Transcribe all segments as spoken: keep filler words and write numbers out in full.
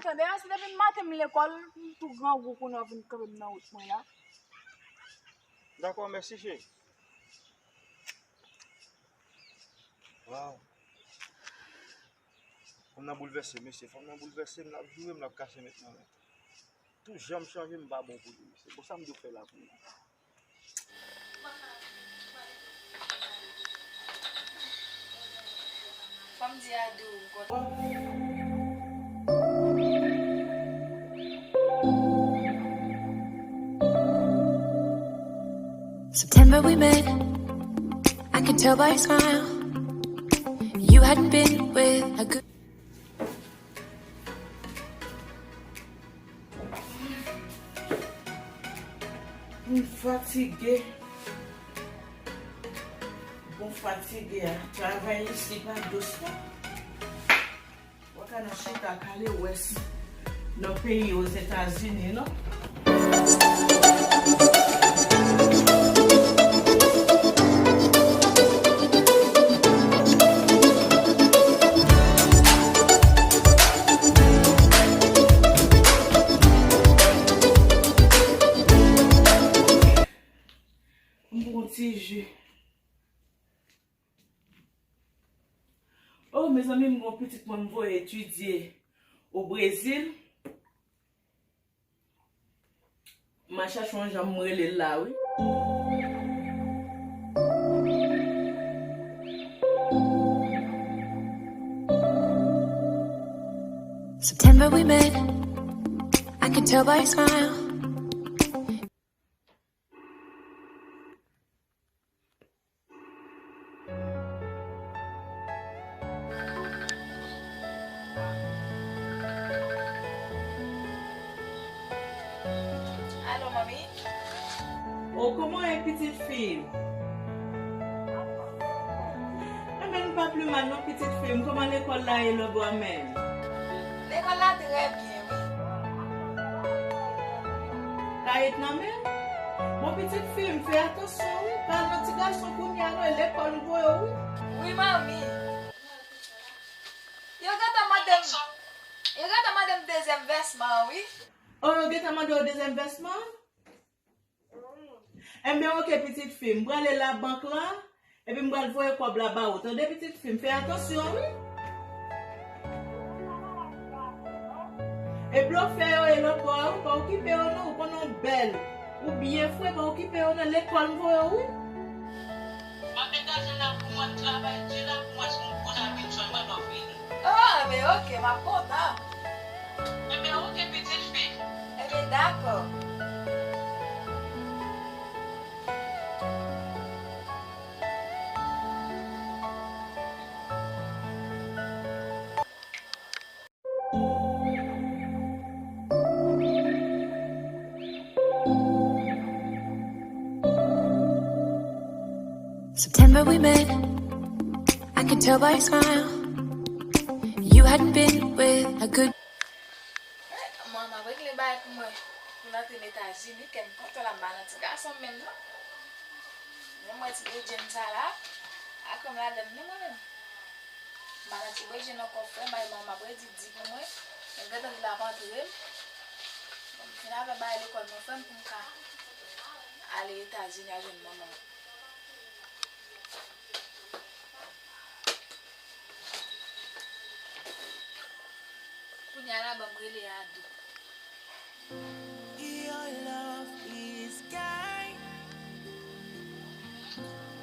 Tande, a, se depi maten m lekòl, m tou grangou kounye a w vin kanpe m nan wout mwen la. Dakò, mèsi, cheri. Waw. Fanm nan boulvèse, mesye. Fanm nan boulvèse m, l ap joure m, l ap kache met nan men. Tout jan m chanje, m pa bon pou li. Se pou sa m dwe fè la pou li. Fò m di Adou m kontan. September we met. I can tell by your smile. You hadn't been with a good M fatige. Bon, fatige a. Travay isit pa dous non. Ou ka nan chita kalewès nan peyi Ozetazini non. M pran ti ji. Oh, mezanmi, m gon pitit mwen m voye etidye o Brezil. M a chache yon jan m rele l la, wi. September we met. I can tell by your smile. Alo, manmi? O, kòman w ye, pitit fi m? Enben, nou pa pli mal non, pitit fi m. Kòman lekòl la ye lòbò a menm? Lekòl la trè byen, wi. Kayèt nan men? Bon, pitit fi m, fè atansyon, wi. Pa al nan ti gason kounye a non, e lekòl m voye w, wi. Wi, manmi. Yo gentan mande m, yo gentan mande m dezyèm vèsman an, wi. O, yo gentan mande w dezyèm vèsman an? Enben, oke, pitit fi m, m prale labank la, epi m pral voye kòb la ba ou. Tande, pitit fi m, fè atansyon, wi. E blofè yo ye lòt bò a, wi, pa okipe yo, non, ou konnen w bèl, ou byen fre, pa okipe yo, non, lekòl m voye w, wi. M ap met lajan la pou mwen, m travay di la pou mwen, si yon gwo lavi m sòlman lè w vini. Oh, enben, oke, m ap kontan. Enben, oke, pitit fi. Enben, dakò. September we met. I can tell by your smile. You hadn't been with a good Mwen, m ap regle bagay pou mwen. Pou l antre Etazini, kè m kontan la, m pa nan ti gason menm non. Men mwen ti bredjenn sa la, a kòm ladann non mwen menm. M pa nan ti bredjenn ankò frè m, bay mwen m ap redi di pou mwen. Mwen gentan di l ap antre m. Bon, m fin avè bay lekòl mwen frè m pou m ka ale Etazini al jwenn manman m. Kounye a la, ban m rele Adou. Your love is kind.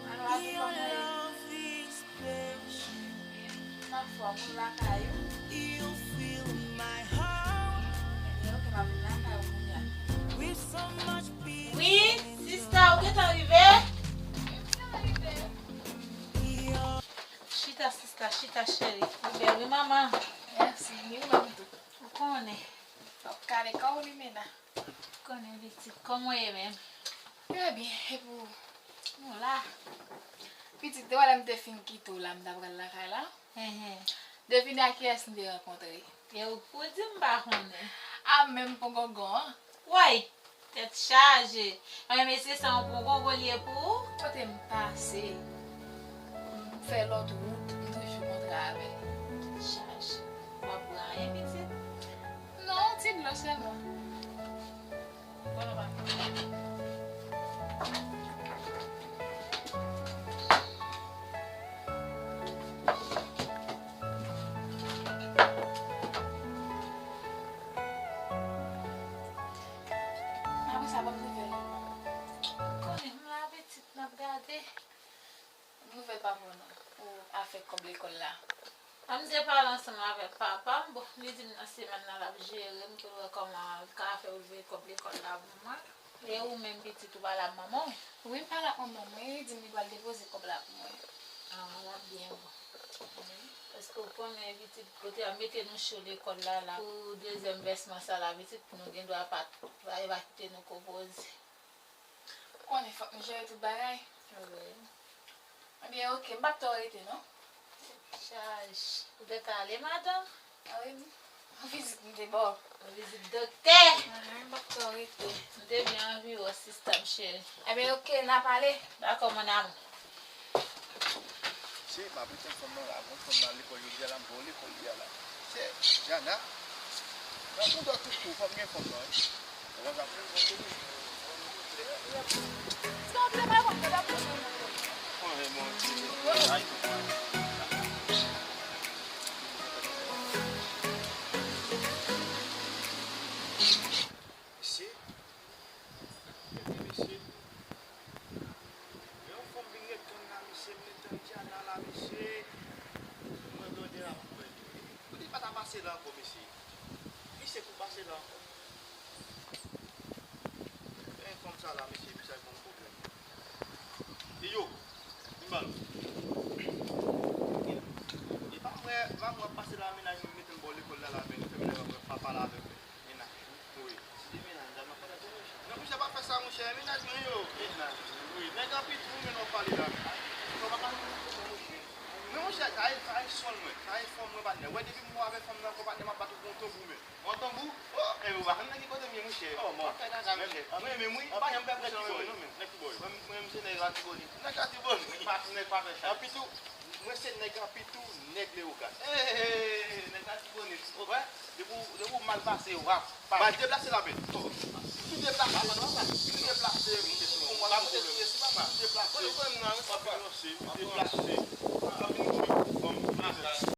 Alo, Adou, kòman w ye? Your love is patient. M anfòm, ou lakay ou? You fill my heart. Ebyen, oke, m ap vin lakay ou kounye a. With so much peace. Wi, sista, ou gentan rive? Chita, sista, chita, cheri. Ou bèl, wi, manman. Mèsi, ni ou menm tou. Ou konnen. Fòk kale kò w, Limena. Ou konnen, pitit. Kòman w ye menm? Trè byen, e pou ou? Nou la. Pitit, te wè lè m te fin kite w la, m ta pral lakay la. Enhen. Devine a kiyès m te rankontre. E ou k pou di m pa konnen. A menm pongongon an. Woy! Tèt chaje. Anben, mesye, se yon pongongon li ye pou ou. Kote m pase, m fè lòt wout, m toujou kontre avè l. Chaje. W ap pran anyen, pitit? kòb lekòl la. An m te pale ansanm avèk papa m, bon, li di m nan semèn nan l ap jere m pou l wè kòman l ka fè pou l voye kòb lekòl la pou mwen. E ou menm pitit ou pale ak manman w? Wi, m pale ak manman mwen, li di m li pral depoze kòb la pou mwen. Ah, l ap byen bon. Paske w konnen pitit kote y ap mete nou cho lekòl la, la pou dezyèm vèsman sa la, pitit pou nou gen dwa pa, pa, yo pa kite nou ko poze. Ou konnen fòk nou jere tout bagay. Wi. Ebyen, oke, m p ap twò rete, non. Chaj. Ou te ka ale, madanm? A wi, yon vizit m te ba w. Yon vizit doktè. Ahan, m p ap twò rete. M te byen anvi wè w, sista m cheri. Ebyen, oke, n a pale. Dakò, mon amour. Se, m ap rete fanm nan la, gon fanm nan lekòl jodi a la, m ba w lekòl jodi a la. Se, Jana. Nan konn dòt tout kou, fanm gen fanm nan, wi. Mesye, mesye, yon fanm vin ret tann la, mesye, vin ret tann Diana la, mesye. Mwen dòmi la, mwen. Pou li pa ta pase la ankò, mesye. Misye pou pase la ankò. Men fanm sa la, mesye, misye ap ban m pwoblèm. E yo, vin ba nou. E pa mwen, pa mwen ap pase la, mennaj mwen mete m bò lekòl la, la, men nou fè mennaj mwen pa pale avèk mennaj. Wi. Si de mennaj, m ap pale avèk mennaj. Non, monchè, pa fè sa, monchè. Mennaj mwen yo. Mennaj. Wi, nèg anpil tou, men nou pale la. Sa pa ka monchè. Men monchè, sa e, sa e sòl mwen. Sa e fanm mwen, patnè. Wè, depi m wè avèk fanm nan, patnè, m ap bat ou pou yon tanbou, men. Yon tanbou? Oh, e ou pa konn nan ki kote m ye, monchè. Oh, mwen fè kaka, monchè. Mwen menm, wi, m pa janm pè prèt ki bò, non, men. Nèg ki bò? Mwen, mwen, se nèg Latibonit. Nèg Latibonit. Pa, nèg pa fè sa. Anpi tou, mwen se nèg Anpi tou, nèg Lewogàn. Hey, nèg Latibonit. Ou wè? Depi w, depi w mal pase, w ap pale. Mal deplase la, men. Oh. Tou deplase. Tou deplase, monchè, se yon pwoblèm. Tou deplase. Tou deplase.